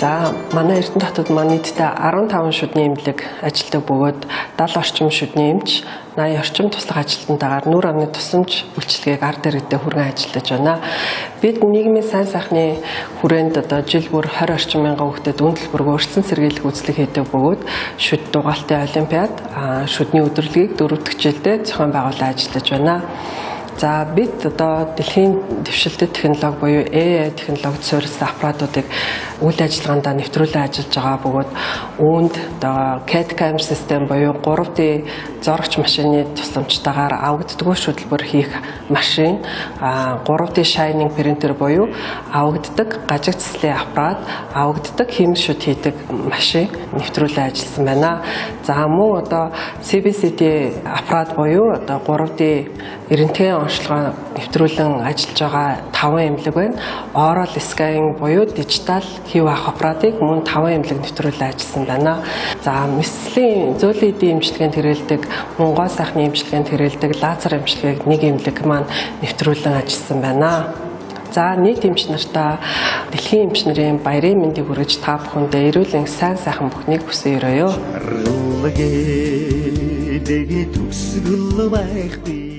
За, манай Эрдэнэ хотод маань нийтдээ 15 шүдний эмнэлэг ажилладаг бөгөөд 70 орчим шүдний эмч, 80 орчим туслах ажилтнтайгаар нүүр амны тусламж үйлчилгээг ард иргэдэд хүргэн ажиллаж байна. Бид нийгмийн сайн сайхны хүрээнд одоо жил бүр 20 орчим мянган хүүхдэд үн төлбөргүй өрсөлдсөн сэргийлэх үйлчлэг хийдэг бөгөөд шүд дугаалтын олимпиад, шүдний өдөрлөгийг дөрөв дэх жилдээ зохион байгуулан ажиллаж байна. За, бид одоо дэлхийн дэвшилтэт технологи буюу AI технологид суурилсан аппаратуудыг үйл ажиллагаандаа нэвтрүүлэн ажиллаж байгаа бөгөөд үүнд одоо CAD-CAM систем буюу 3D зурагч машины тусламжтайгаар авагддаггүй шүдлбэр хийх машин, 3D Shining printer буюу авагддаг гажиг цэцлийн аппарат, авагддаг хиймэл шүд хийдэг машин нэвтрүүлэн ажилласан байна. За, мөн одоо CBCT аппарат буюу одоо 3D рентген онцлогоо нэвтрүүлэн ажиллаж байгаа 5 эмнэлэг байна. Oral scan буюу дижитал хэв авах аппаратыг мөн 5 эмнэлэг нэвтрүүлэн ажилласан байна. За, мэслийн зөөлөн эдийн эмчилгээнд хэрэглэдэг, мөн гоо сайхны эмчилгээнд хэрэглэдэг лазер эмчилгээг нэг эмнэлэг маань нэвтрүүлэн ажилласан байна. За, нийт эмч нартаа дэлхийн эмч нарын баярын мэндийг хүргэж, та бүхэндээ эрүүл энх, сайн сайхан бүхнийг хүсэн ерөөе. Шарлаг гэдэг төгсгөл байхгүй.